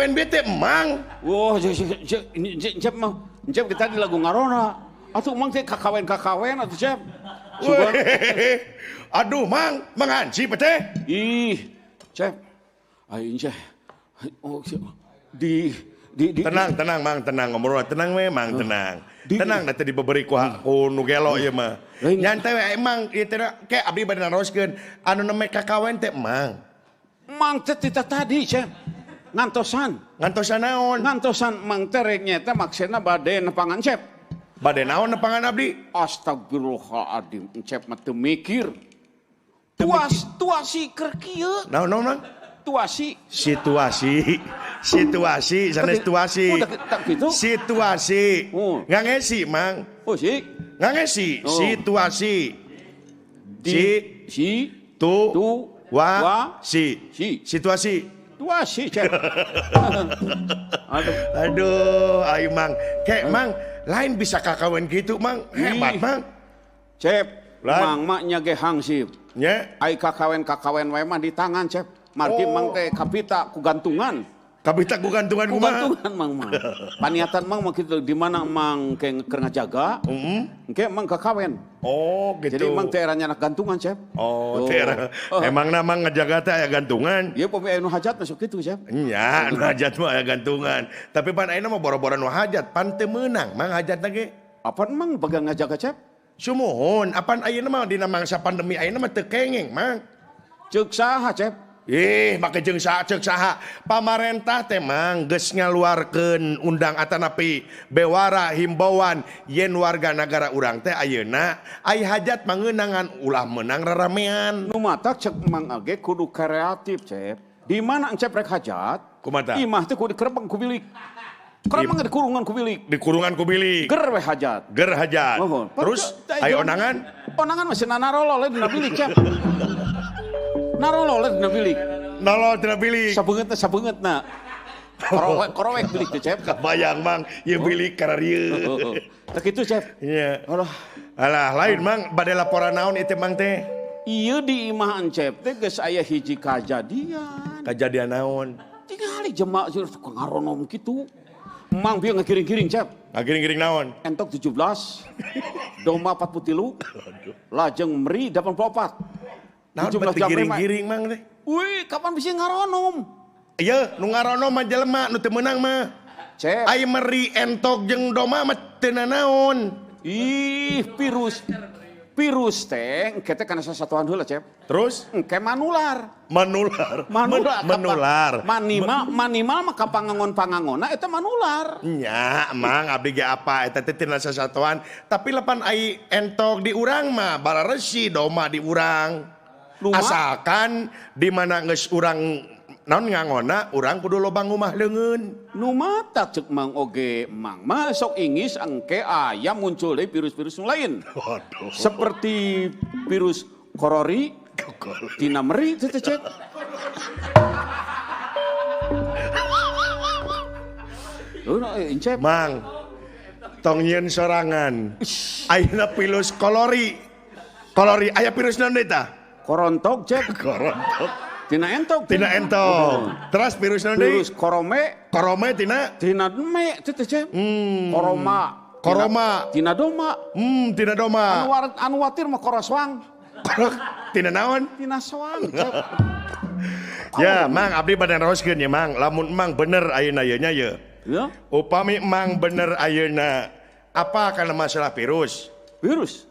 kakawen bete Mang. Wah, Cep mah, Cep kita di lagu ngarona. Atuh Mang teh kakawen atuh Cep. Aduh Mang, Mang Hansip teh. Ih, Cep. Ayo Cep. Oh, di tenang, tenang Mang, tenang ngobrol, tenang we Mang, tenang. Tenang nanti diberi ku nu gelo ieu mah. Nyantai we emang ieu teh ke abdi bade naroskeun anu neme kakawen teh Mang. Mang teh tadi, Cep. Ngantosan. Ngantosan naon? Ngantosan Mang teh rek nyeta maksudna bade nepangan Cep. Bade naon nepangan abdi? Astagfirullahaladzim, Cep mah teu mikir. Tuasi keur kieu. Naon naon Mang? Situasi. Situasi, sanes situasi. Gitu? Situasi. Ngangesi, Mang. Oh, si. Ngangesi, situasi. Si si tu wa si. Situasi. Tuasi, Cep. Aduh. Aduh, ayo Mang. Kek Mang, lain bisa kakawen gitu, Mang. Hebat, Mang. Cep, Mang mah nya ge hangsip. Nya. Ai kakawen-kakawen wae mah di tangan, Cep. Margi Mang teh kapita ku gantungan. Kapita ku gantungan kumaha? Gantungan Mang mah. Paniatan Mang mah kitu di mana Mang ke keur ngajaga. Engke Mang kakawen. Oh, gitu. Jadi Mang teh era nyanak gantungan, Cep. Oh, teh era. Emangna Mang ngajaga teh aya gantungan? Ieu pami aya nu hajat masuk kitu, Cep. Nya, nu hajat mah aya gantungan. Tapi pan ayeuna mah boro-boro nu hajat, pan teu meunang Mang hajatna ge. Apan Mang bagang ngajaga, Cep? Sumuhun, apan ayeuna mah dina mangsa pandemi ayeuna mah teu kenging, Mang. Ceuk saha, Cep? Ih, make jeung saha ceuk saha. Pamarentah teh Mang geus ngaluarkeun undang atanapi bewara himbauan yen warga nagara urang teh ayeuna ai hajat mangeunangan ulah meunang raramean. Nu matak ceuk Mang age kudu kreatif, Cep. Di mana Cep rek hajat? Kumaha? Imah teh kudu dikerebeng ku bilik. Kerebeng dikurungan ku bilik. Dikurungan ku bilik. Ger we hajat. Ger hajat. Terus ai onangan? Onangan masih nanarolol dina bilik, Cep. Narolol dina bilik. Nolol dina bilik. Sabeungeutna. Korowek bilik teh, Cep. Kabayang Mang, ieu bilik kararieu. Tah kitu, Cep. Iya. Alah. Alah, lain Mang, bade laporan naon ieu teh Mang teh? Ieu di imah Encep teh geus aya hiji kajadian. Kajadian naon? Tingali jema ngaronom kitu. Mang bieu ngagiring-giring, Cep. Ngagiring-giring naon? Entok 17, domba 43, lajeng meri 84. Nah, giring-giring Mang teh. Wih, kapan bisa ngaronom? Iya, nu ngaronom mah jelema nu teu meunang mah. Cep. Ai meri entok jeung domba mah teu nanaon. Ih, virus. Virus teh engke teh kana sasatuan heula, Cep. Terus? Engke manular. Manular. Manular. Menular. Manimal mah ka pangangon-pangangonna eta manular. Nya, Mang abdi ge apa eta teh tina sasatuan, tapi lapan ai entok di urang mah bararesi domba di urang. Luma. Asalkan di mana geus urang naon ngangona urang kudu loba ngumah leungeun. Nu matak ceuk Mang oge Mang mah sok ingis engke aya muncul deui virus-virus nu lain. Waduh. Seperti virus korori, tina meri teh Cep. Mang, tong nyieun sorangan. Ayeuna virus kolori. Kolori aya virus naon deui tah? Korontok, Cep. Korontok. Tina entok. Tina entok. Terus virus naon deui? Virus korome. Korome tina? Tina me teh, Cep. Koroma. Koroma. Tina doma. Tina doma. Anu watir mah koroswang. Tina naon? Tina soang, Cep. Ya, Mang, abdi bade naroskeun ya, Mang. Lamun Mang bener ayeuna ieu nya ye. Ya. Upami Mang bener ayeuna apa kana masalah virus? Virus.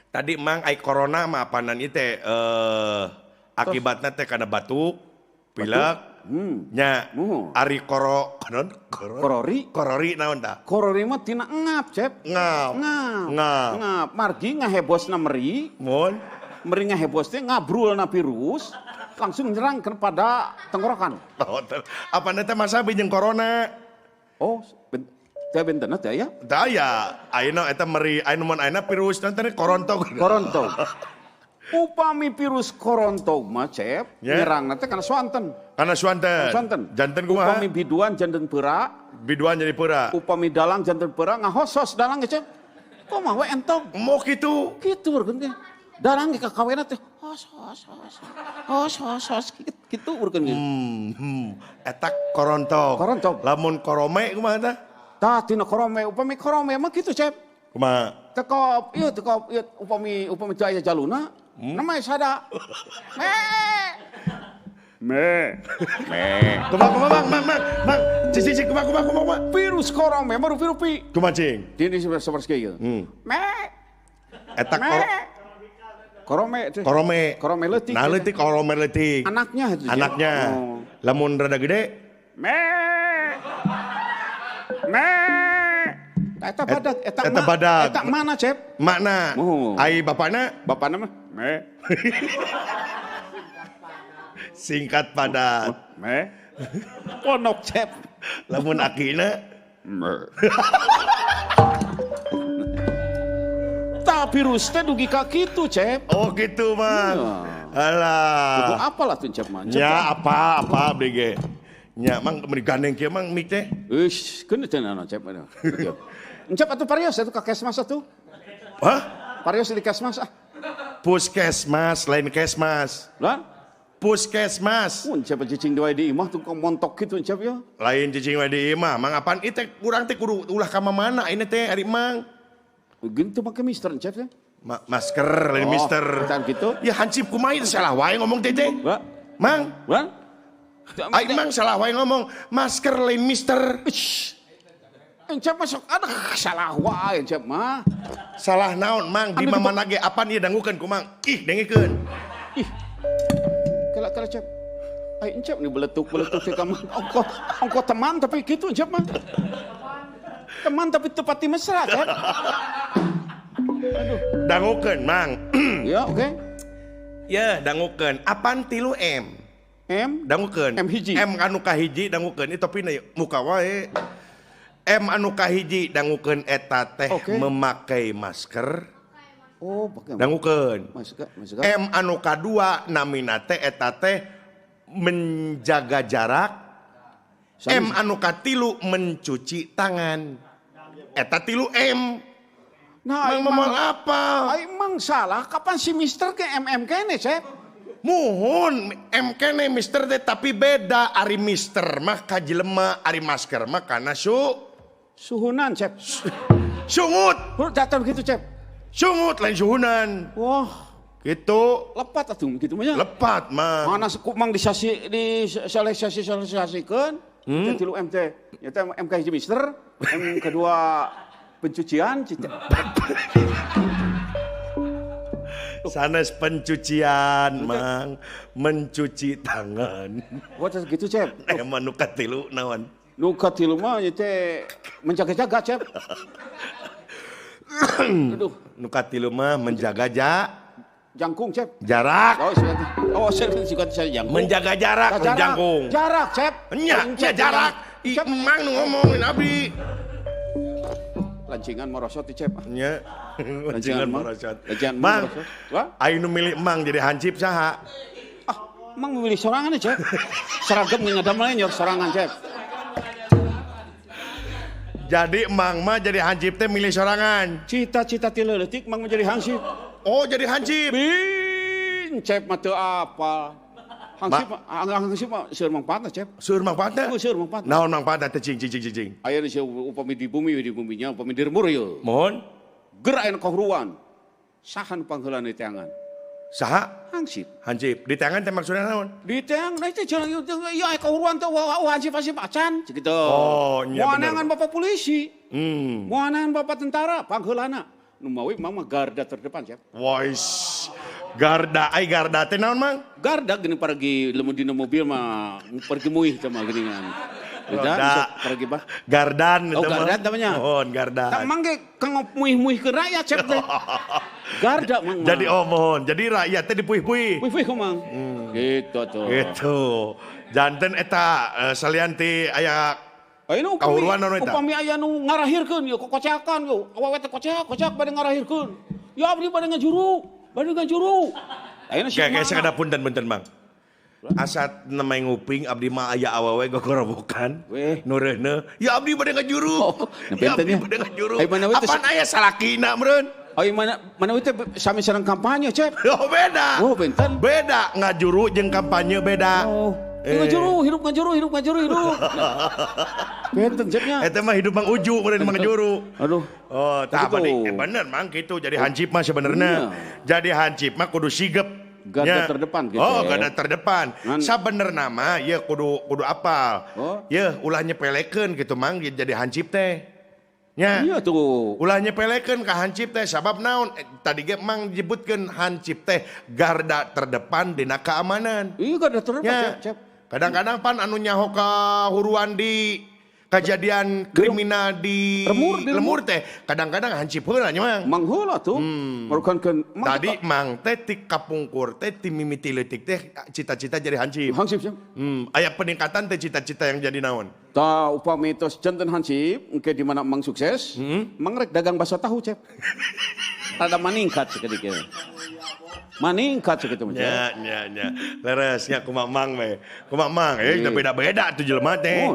Tadi Mang ai corona mah apanan ieu teh akibatna teh kana batuk, pilek, nya ari koro naon? Korori. Korori naon tah? Korori mah tina ngap, Cep. Ngap. Ngap. Ngap. Margi ngahebosna meri. Mun meri ngahebos teh ngabrulna virus langsung nyerang kepada tenggorokan. Oh, apana teh masa jeung corona? Oh, teh benten teh aya? Teh aya. Ayeuna eta meri aya mun ayeuna virus teh korontog. Korontog. Upami virus korontog mah, Cep, yeah. Nyerangna teh kana swanten. Kana swanten. Swanten. Janten kumaha? Upami biduan janten peura. Biduan jadi peura. Upami dalang janten peura ngahosos dalang ge, Cep. Kumaha we entog? Mo kitu. Kitu teh. Dalang ge kakawena teh Hos hos hos. Hos hos hos kitu urkeun gitu. Eta korontok. Korontok. Lamun korome kumaha tah? Tah tina korome, upami korome mah kitu, Cep. Kumaha? Tekop, ieu tekop, ieu upami upami teu aya jaluna, namanya sada. Me. Me. Me. Kumaha kumaha Mang, Mang, Mang, Mang. Cicing cicing kumaha kumaha kumaha. Virus korome baru virupi. Kumaha cing? Dini seperti kieu. Me. Eta Me. Korome teh. Korome. Korome leutik. Nah leutik korome leutik. Anaknya itu. Anaknya. Oh. Lamun rada gede. Me. Me. Eta badag, eta eta badag. Eta mana, Cep? Makna. Oh. Ai bapana? Bapana mah me. Singkat padat. Me. Ponok, Cep. Lamun akina me. Tah virus teh dugi ka kitu, Cep. Oh gitu, Mang. Iya. Alah. Kudu apalah tuh, Cep mah. Ya apa apa abdi ge. Nya Mang meni gandeng kieu Mang mik teh. Eush, keun teh naon Cep. Encep atuh parios atuh ka Kesmas atuh. Hah? Parios di Kesmas ah. Puskesmas lain Kesmas. Lah? Puskesmas. Mun encep cicing wae di imah tuh montok kitu encep ya. Lain cicing wae di imah, Mang apaan ieu teh urang teh kudu ulah ka mana ini teh ari Mang. Geun teu make mister encep teh. Masker lain oh, mister. Bukan gitu. Ya hansip kumaha ieu salah wae ngomong teh teh. Lah? Mang. Lah? Ai Mang salah wae ngomong masker lain mister. Encep masuk aduh salah wae encep mah. Salah naon Mang di mana ge apaan ieu dangukeun ku Mang? Ih dengekeun. Ih. Kala-kala cep. Ai encep nih beletuk-beletuk teh ka mah. Ongko ongko teman tapi kitu encep mah. Teman tapi tepati mesra, Cep. Aduh. Dangukeun Mang. Ya, oke. Okay. Ya, dangukeun. Apaan 3 M? M dangukeun. M hiji. M anu kahiji dangukeun. Ieu topina muka wae. M anu kahiji dangukeun eta teh okay. Memakai masker. Oh, pakai dangukeun. Masker, masker. M anu kadua namina teh eta teh menjaga jarak. Sami. M anu katilu mencuci tangan. Eta 3 M. Nah, Mang moal apa? Ai mang salah kapan si mister ke MM kene, Cep? Muhun M kene mister teh tapi beda ari mister mah ka jelema ari masker mah kana suhunan, Cep. Sungut. Datang gitu, Cep. Sungut lain suhunan. Wah, gitu. Lepat atuh kitu mah nya. Lepat mah. Mana ku mang disasi di seleksi-seleksikeun. 3 M teh. Nya teh M ka hiji mister, M kedua pencucian. Sanes pencucian, Mang, mencuci tangan. Wah, gitu, Cep. Emang nu katilu naon? Nu katilu mah ieu teh menjaga-jaga, Cep. Aduh, nu katilu mah menjaga jangkung, Cep. Jarak. Oh, saya jangkung. Menjaga jarak, jarak. Jangkung. Jarak, Cep. Nya, nya jarak. Ih, Mang nu ngomongin abdi. Lancingan merosot di Cep. Nya. Lancingan merosot. Mang, ayo nu milih Mang jadi hansip saha? Ah, Mang memilih sorangan ya, Cep. Seragam ngadamel nyor sorangan, Cep. Jadi Mang mah jadi hansip teh milih sorangan. Cita-cita ti leutik Mang menjadi hansip. Oh, jadi hansip. Bin, Cep mah teu apa. Hansip hansip mah seueur mangfaatna, Cep. Seueur mangfaatna? Oh, seueur mangfaatna. Naon mangfaatna teh cing cing cing cing. Aya di upami di bumi di buminya upami di lembur ieu. Mohon. Ger aya kahuruan. Saha nu pangheulana di teangan? Saha? Hansip. Hansip. Di teangan teh maksudna naon? Di teangan teh cenah ieu aya kahuruan teh hansip-hansip acan kitu. Oh, nya bener. Moal bapak polisi. Moal bapak tentara pangheulana. Nu mawi Mang mah garda terdepan, Cep. Wais. Garda, ai garda teh naon, Mang? Garda geuning paragi lamun dina mobil mah pergi muih teh mah geuningan. Roda. Pergi bah. Gardan oh, gardan namanya. Mohon gardan. Tak mang ge kang muih-muih ke rakyat, Cep teh. Garda Mang. Jadi oh mohon. Jadi rakyat teh dipuih-puih. Puih-puih ku Mang. Gitu tuh. Gitu. Janten eta salian ti aya ayeuna kahuruan naon eta? Upami aya nu ngarahirkeun ieu kokocakan ieu. Awewe teh kocak-kocak bade ngarahirkeun. Ya abdi bade ngajuru, bade ngajuru. Ayeuna si Kayak sakada punten-punten, Mang. Asat namai nguping abdi mah aya awewe gogorobokan. Nu reuneuh, ya abdi bade ngajuru. Oh, ya abdi bade ngajuru. Apaan aya salakina meureun? Oh, mana mana itu sami sareng kampanye, Cep. Oh, beda. Oh, benten. Beda ngajuru jeung kampanye beda. Oh. Ngajuru, hidup ngajuru, hidup ngajuru, hidup. Benten Cepnya. Eta mah hidup Mang Uju meureun Mang Juru. Aduh. Oh, tah bener Mang kitu jadi hansip mah sebenarnya. Jadi hansip mah kudu sigep. Garda terdepan gitu. Oh, garda terdepan. Sabenerna mah ye kudu kudu apal. Oh. Ye ulah nyepelekeun gitu Mang jadi hansip teh. Nya. Iya tuh. Ulah nyepelekeun ka hansip teh sabab naon? Tadi ge Mang nyebutkeun hansip teh garda terdepan dina keamanan. Iya garda terdepan, Cep. Kadang-kadang pan anu nyaho kahuruan di kejadian kriminal di Lemur teh kadang-kadang hansip heula nya Mang. Mang heula tuh. Merukankeun tadi Mang teh ti kapungkur teh ti mimiti leutik teh cita-cita jadi hansip. Hansip, Cep. Aya peningkatan teh cita-cita yang jadi naon? Tah upami tos janten hansip engke di mana Mang sukses, Mang rek dagang bakso tahu, Cep. Rada maningkat sakedik. Maningkat sakitu mah. Nya nya nya. Leres nya kumaha Mang we. Kumaha Mang, beda-beda tuh jelema teh.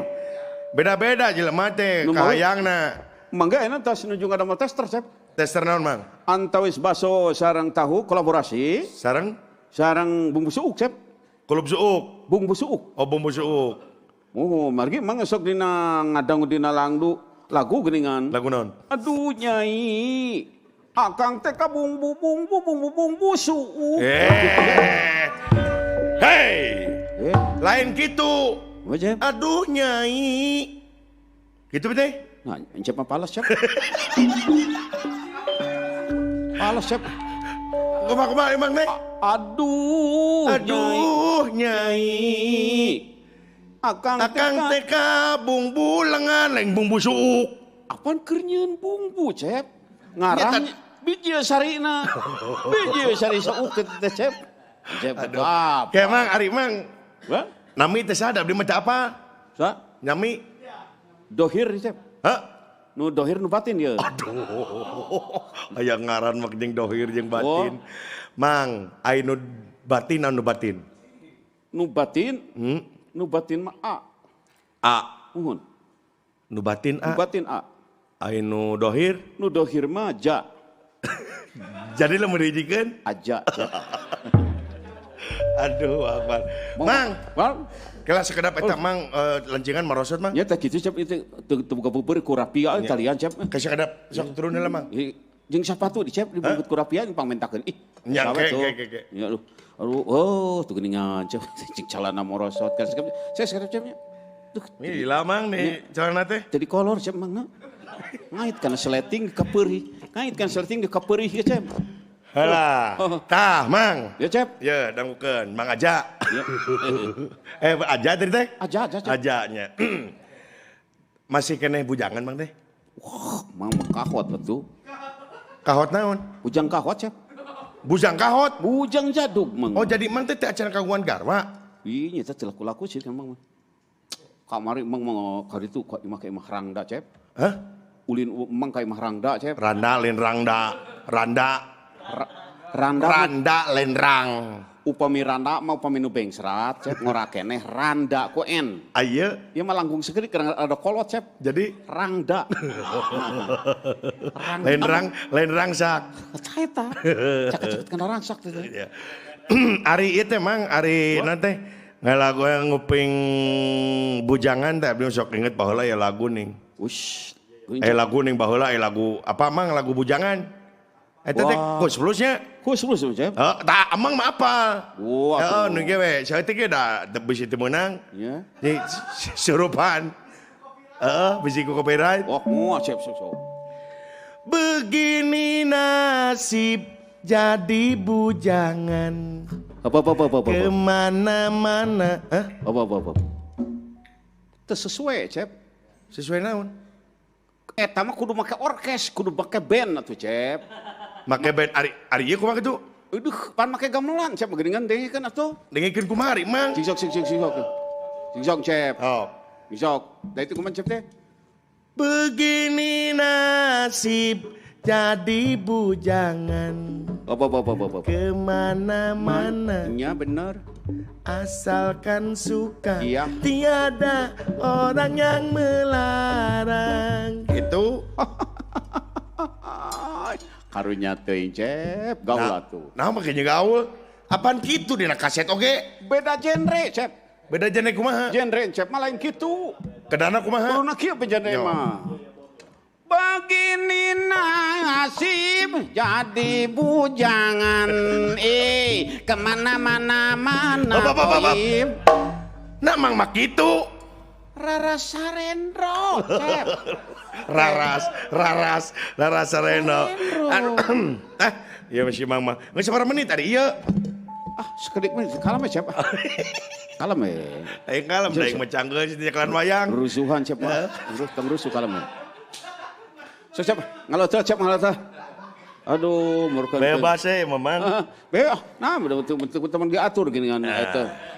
Beda-beda jelema teh kahayangna. Mangga enak tas nuju ngadamel tester, Cep. Tester naon, Mang? Antawis bakso sareng tahu kolaborasi. Sareng? Sareng bumbu suuk, Cep. Kulub suuk. Bumbu suuk. Oh, bumbu suuk. Oh, margi Mang sok dina ngadangu dina langdu lagu geuningan. Lagu naon? Aduh nyai. Akang teh ka bumbu bumbu bumbu bumbu suuk. Hey. Lain kitu. Aduh nyai. Gitu teh? Nah, encep mah palas, Cep. Palas, Cep. Kumaha emang teh? Aduh, aduh nyai. Akang teh ka bumbu lengan lain bumbu suuk. Apaan keur nyieun bumbu, Cep? Ngarang biji sarina. Biji sari suuk teh, Cep. Cep. Aduh. Kayak Mang, ari Mang. Hah? Nami teh sadap di mata apa? Sa? Nami dohir, Cep. Hah? Nu dohir nu batin ya. Aduh. Aya ngaran mah jeung dohir jeung batin. Oh. Mang, ai nu batin anu batin? Nu batin? Nu batin mah A. A. Uhun. Nu batin A. Nu batin A. Ai nu dohir? Nu dohir mah ja. Jadi lamun dihijikeun? Aja. Aduh, apa. Mang, kelas sekedap eta Mang lencingan marosot Mang. Nya teh kitu Cep itu teu boga beubeur ku rapia talian Cep. Ke sekedap sok turun heula Mang. Jeung sapatu di Cep dibungkut ku rapia pangmentakeun. Ih, nya ke. Ya aduh. Aduh, oh tuh geuningan Cep cing calana morosot kan saya sekedap Cep nya. Duh, gila Mang nih calana teh. Jadi kolor Cep Mang na. Ngait kana sleting ka peurih. Ngait kana sleting di ka peurih ya Cep. Halah, tah Mang. Ya Cep. Ya, dangukeun Mang Aja. Ya. Aja tadi teh? Aja, Aja. Ajanya. Masih keneh bujangan Mang teh? Wah, Mang mah kahot betul. Kahot naon? Bujang kahot, Cep. Bujang kahot? Bujang jadug, Mang. Oh, jadi Mang teh teu acan kagungan garwa? Ih, nya teh laku-laku sih kan Mang. Kamari Mang mah kaditu ka imah ka imah rangda, Cep. Hah? Ulin Mang ka imah rangda, Cep. Randa lain rangda. Randa. Randa randa lenrang. Upami randa mah upami nu bengsrat, Cep, ngora keneh randa ku n. Ayeuna ieu mah langkung sakedik karena ada kolot, Cep. Jadi rangda. Lain rang, lain rangsak. Tah eta. Caket-caket kana rangsak teh. Ari ieu teh Mang, ari naon teh? Ngalagu yang nguping bujangan teh abdi sok inget baheula ya lagu ning. Ush. Lagu ning baheula lagu apa Mang lagu bujangan? Eta teh Kus Plusnya. Kus Plus, Cep. Heeh, tah amang mah apa? Wah, heeh, nu ge we, saeutik ge da bisi teu meunang. Nya. Surupan. Heeh, bisi ku copyright. Wah, moal Cep, sok. Begini nasib jadi bujangan. Apa. Kemana-mana. Hah? Apa. Teu sesuai, Cep. Sesuai naon? Eta mah kudu make orkes, kudu make band atuh, Cep. Make band ari ieu kumaha kitu? Aduh, pan make gamelan Cep geuningan dengekeun atuh. Dengekeun kumaha ari Mang? Cing sok cing sok cing sok. Cing sok Cep. Oh. Cing sok. Da itu kumaha Cep teh? Begini nasib jadi bujangan. Apa. Kemana-mana. Nya bener. Asalkan suka. Iya. Tiada orang yang melarang. Itu. Karunya teuing Cep, gaul atuh. Nah, make gaul. Apaan kitu dina kaset oge? Beda genre, Cep. Beda genre kumaha? Genre Cep mah lain kitu. Kedana kumaha? Kuduna kieu genre mah. Begini nasib jadi bujangan, kemana-mana mana toib. Nah, mang mah kitu. Raras Sarendro, Cep. Raras Sarendro. Ah, iya masih mang mah. Geus sabaraha menit tadi ieu? Ah, sekedik menit kalem ya, Cep. Kalem ya. Aing kalem da aing mah canggeus di nyekelan wayang. Rusuhan, Cep. Terus tong rusuh kalem. So, Cep, ngalotra, Cep, ngalotra. Aduh, murka. Bebas ya, Mamang. Bebas. Nah, betul-betul teman diatur gini kan.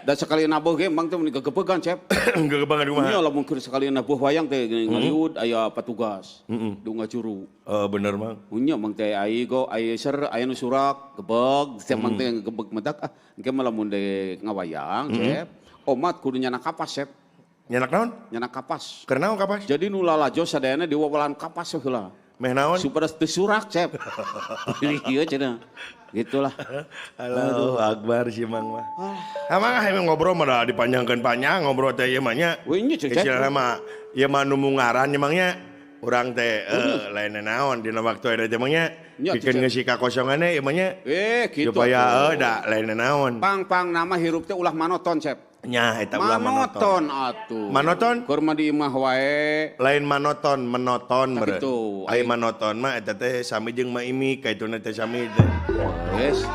Dan sekali nabuh ge, mang teh meni gegebegan, Cep. Gegebegan di kumaha? Nya lamun keur sekali nabuh wayang teh gini ngaliud aya patugas. Du ngajuru. Bener, Mang. Nya mang teh ai go, ai ser, aya nu surak, gebeg, teh mang teh gebeg mentak ah, engke mah lamun deuk ngawayang, Cep. Omat kudu nyanak kapas, Cep. Nyanak naon? Nyanak kapas. Keur naon kapas? Jadi nu lalajo sadayana diwawalan kapas heula. Meh naon? Supaya teu surak, Cep. Ieu cenah. Gitulah. Allahu Akbar si Mang mah. Emang emang ngobrol mah dipanjangkeun panjang ngobrol teh ieu mah nya. Wih nya Cep. Istilahna mah ieu mah nu mungaran nya Mang nya. Urang teh lain naon dina waktu eta teh Mang nya. Bikin ngeusi kakosongan ieu mah nya. Gitu. Supaya da lain naon. Pang-pang nama hirup teh ulah manoton, Cep. Nya eta ulah manoton atuh. Manoton? Keur mah di imah wae. Lain manoton, menoton beureun. Ai manoton mah eta teh sami jeung maimi kaituna teh sami teh. Yes.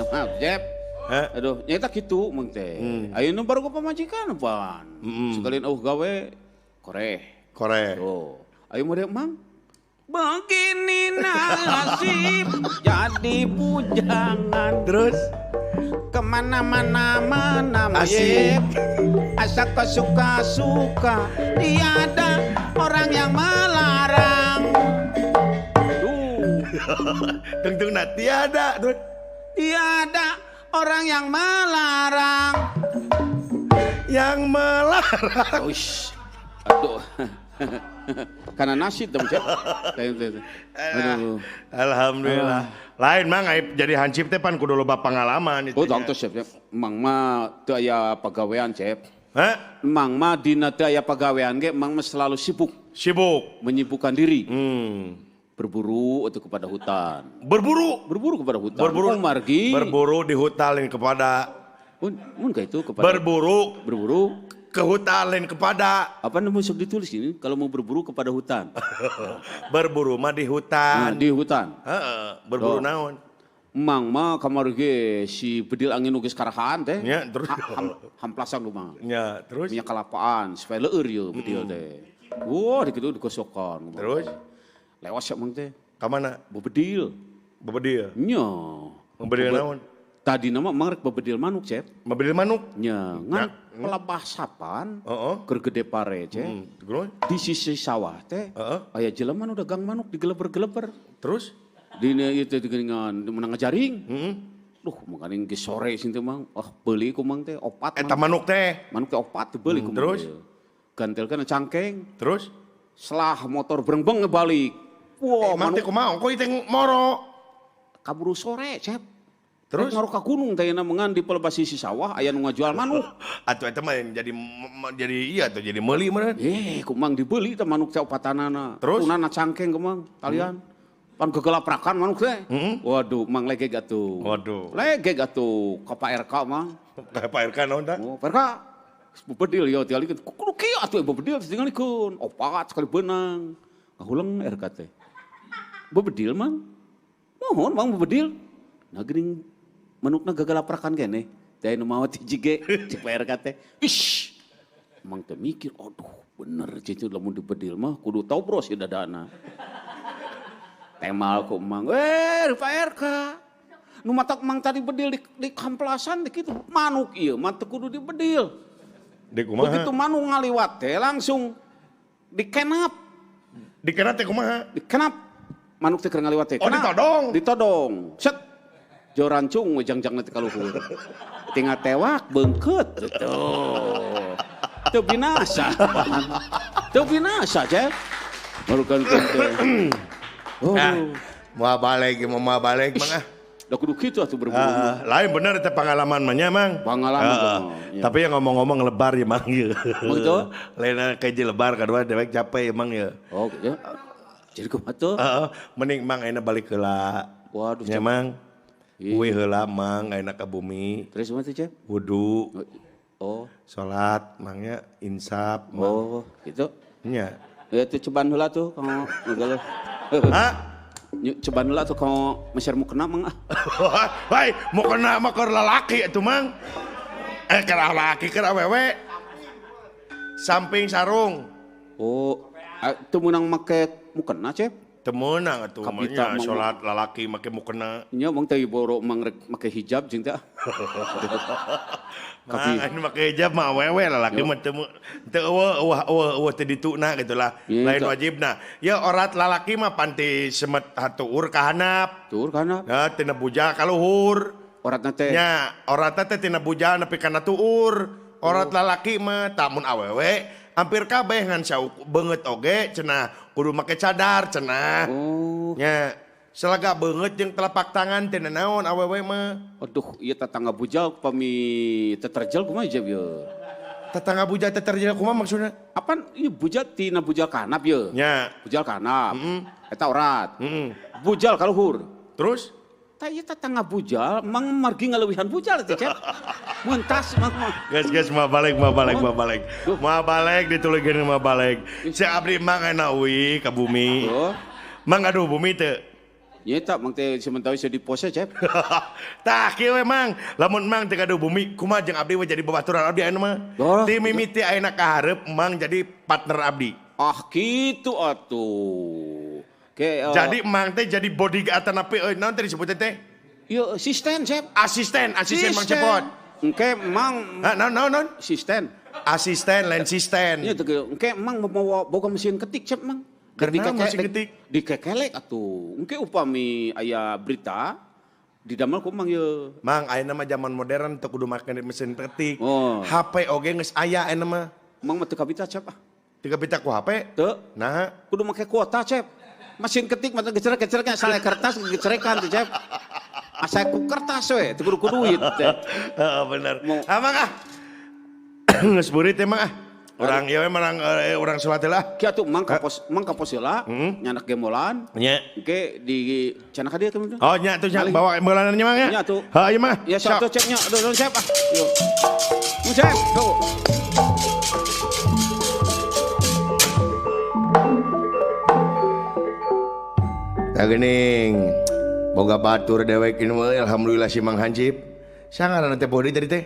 Maaf, Jep. Aduh, nya eta kitu mung teh. Ayeuna baru ke pamajikan pan. Sekalian eueuh gawe koreh. Koreh. Tuh. Ayo mah Mang. Begini nasib jadi bujangan. Terus kemana-mana mana asik. Asa kesuka-suka tiada orang yang melarang. Duh. Tungtung nah tiada tuh. Tiada orang yang melarang. Yang melarang. Uish. Aduh. Karena nasi dong, Cep. Aduh. Alhamdulillah. Lain Mang jadi hansip teh pan kudu loba pengalaman itu. Oh, tangtos Cep. Mang mah teu aya pagawean, Cep. Hah? Mang mah dina teu aya pagawean ge mang mah selalu sibuk. Sibuk. Menyibukkan diri. Berburu atau kepada hutan. Berburu. Berburu kepada hutan. Berburu. Margi. Berburu di hutan lain kepada. Mun ka itu kepada. Berburu. Berburu. Ke hutan lain kepada. Apa namanya sok ditulis ini kalau mau berburu kepada hutan. Berburu mah di hutan. Nah, di hutan. Heeh, berburu naon? Mang mah kamari ge si bedil angin nu geus karahaan teh. Nya, terus hamplasan rumah. Nya, terus minyak kelapaan supaya leueur ieu bedil teh. Wah, dikitu digosokan. Terus lewas ya mang teh. Ka mana? Bebedil. Bebedil. Nya. Bebedil naon? Tadi nama mang rek bebedil manuk, Cep. Bebedil manuk? Nya, ngan pelebah sapan, keur gede pare, Cep. Di sisi sawah teh, aya jelema nu dagang manuk digeleber-geleber. Terus? Dina ieu teh geuningan menang ngajaring. Duh, mangkaning geus sore sing teh mang. Oh, beuli ku mang teh opat. Eta manuk teh. Manuk teh opat dibeli ku mang. Terus? Gantelkeun cangkeng. Terus? Selah motor brengbeng ngebalik. Wah, manuk teh kumaha? Ongko ieu teh moro. Kaburu sore, Cep. Terus ngaruh ka gunung teh mengan di pelebas sisi sawah aya nu ngajual manuk. Atuh eta mah jadi iya atuh jadi meuli meureun. Kumang dibeli teh manuk teh opatanana. Terus tunana cangkeng kumang talian. Pan gegelaprakan manuk teh. Waduh, mang legeg atuh. Waduh. Legeg atuh ka Pak RK mah. Ka Pak RK naon tah? Oh, Pak RK. Bebedil ya tingalikeun. Kudu kieu atuh bebedil tingalikeun. Opat sekali beunang. Ngahuleng RK teh. Bebedil mang. Mohon mang bebedil. Nah geuning manukna gagalaprakan keneh. Teh nu maot hiji ge cek Pak RK teh. Ish. Mang teh mikir, aduh bener cicu lamun dibedil mah kudu tobros ieu dadana. Temal ku mang, Pak RK. Nu matak mang tadi bedil di kamplasan di kitu manuk ieu mah teu kudu dibedil. Di kumaha? Begitu manuk ngaliwat teh langsung dikenap. Dikenap teh kumaha? Dikenap. Manuk teh keur ngaliwat teh. Oh, ditodong. Ditodong. Set. Jorancung wejangjang nanti kaluhur. Tinggal tewak bengket gitu. Teu binasa. Teu binasa, Cep. Barukan teh. Oh. Nah, Moal balik ieu mah balik mang ah. Da kudu kitu atuh berburu. Lain bener teh pengalaman mah nya mang. Pengalaman mah, ya. Tapi yang ngomong-ngomong lebar ya mang ye. Emang gitu? Lain kayak lebar kadua dewek capek ya mang ye. Oh gitu. Jadi kumaha tuh? Heeh, mending mang ayeuna balik heula. Waduh, Nya Cep. mang. Ih. Uih heula mang ayeuna ka bumi. Terus kumaha tuh, Cep? Wudu, Oh, salat mangnya insaf mang. oh, gitu. Nya. Ya tuh cobaan heula tuh kang ngegaleuh. Hah? Cobaan heula tuh kang meser mukena mang ah. Woi, mau kena mah keur lalaki atuh mang. Keur lalaki keur awewe. Samping sarung. Oh, teu meunang make mukena, Cep. Teu meunang atuh mah Kapita nya mang- salat lalaki make mukena. Nya mang teh boro mang rek make hijab jeung teh. Mang anu make hijab mah awewe lalaki mah teu teu eueuh eueuh eueuh eueuh teu dituna gitu lah. Iya, Lain teu. wajibna. Ya orat lalaki mah panti semet hatuur ka handap. Tur kana. Nah, tina bujal ka luhur. Oratna teh. Nya, oratna teh tina bujal nepi kana tuur. Orat lalaki mah tamun awewe hampir kabeh ngan sauk beungeut oge cenah kudu make cadar cenah. Oh. Nya, selaga beungeut jeung telapak tangan teh naon awewe mah. Aduh, ieu tetangga bujal pami teterjel kumaha jeb ieu? Tetangga bujal teterjel kumaha maksudna? Apan ieu bujal tina bujal kanap ieu? Nya. Bujal kanap. Eta orat. Heeh. Bujal ka luhur. Terus? Tah ieu tetangga bujal mang margi ngaleuwihan bujal teh, Cep. Mentas mang. Guys, guys, mau balik, mau balik, mau balik. Duh. Mau balik ditulungkeun mau balik. Si abdi mang enak uwi ka bumi. Oh. Mang aduh bumi teu. Nya eta mang teh sementara bisa di pose, Cep. Tah kieu we mang, lamun mang teu gaduh bumi, kumaha jeung abdi we jadi babaturan abdi ayeuna mah. Duh. Ti mimiti ayeuna ka hareup mang jadi partner abdi. Ah kitu atuh. Ke, Jadi mang teh jadi bodyguard atanapi euy naon teh disebutnya teh? Ieu asisten, Cep. Asisten, asisten Mang Cepot. Engke mang Hah, naon naon naon? asisten. Asisten lain sisten. Iya teh engke mang mau boga mesin ketik, Cep, mang. Karena mesin ketik? Dikekelek atuh. Engke upami aya berita didamel ku mang ye. Mang ayeuna mah zaman modern teu kudu make mesin ketik. Oh. HP oge geus aya ayeuna mah. Mang mah teu kabita, Cep ah. Teu kabita ku HP? Teu. Nah, Kudu make kuota, Cep. Mesin ketik mah gecerek-gecereknya salah kertas gecerekan tuh, Cep. Asa ku kertas we, teu kudu ku duit teh. Heeh bener. Mau- Ah mang ah. Geus burit teh mang ah. Urang ieu we marang urang salat heula ah. Ki atuh mang ka pos, mang ka pos heula, nyanak gemolan. Nya. Engke di cenah ka dieu teh. Oh nya tuh nya bawa meulanan nya mang ya. Nya tuh. Heuh ieu mah. Ya sok tuh cepnya, aduh aduh, Cep ah. Yo. Mun Cep, tuh. Tah geuning. Boga batur dewek ini mah alhamdulillah si Mang Hansip. Sangaranna teh bodi tadi teh?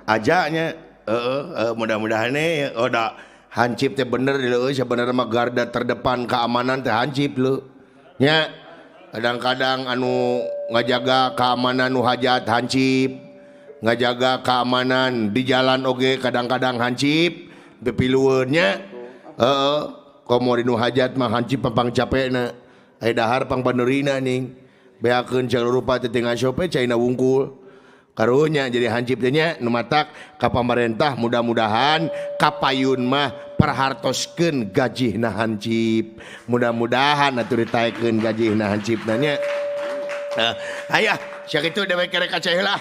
Aja nya. Heeh, mudah-mudahan nih oh da Hansip teh bener leuh sebenarnya mah garda terdepan keamanan teh Hansip leuh. Nya. Kadang-kadang anu ngajaga keamanan nu hajat Hansip, ngajaga keamanan di jalan oge kadang-kadang Hansip bepilueun nya. Heeh, komo di nu hajat mah Hansip pampang capekna. Aya dahar pang paneurina ning. Beakeun jalur rupa teh tinggal sope caina wungkul. Karunya jadi hansip teh nya nu matak ka pamarentah mudah-mudahan kapayun mah perhartoskeun gajihna hansip. Mudah-mudahan atuh ditaekeun gajihna hansipna nya. Aya sakitu dewek rek ka heula.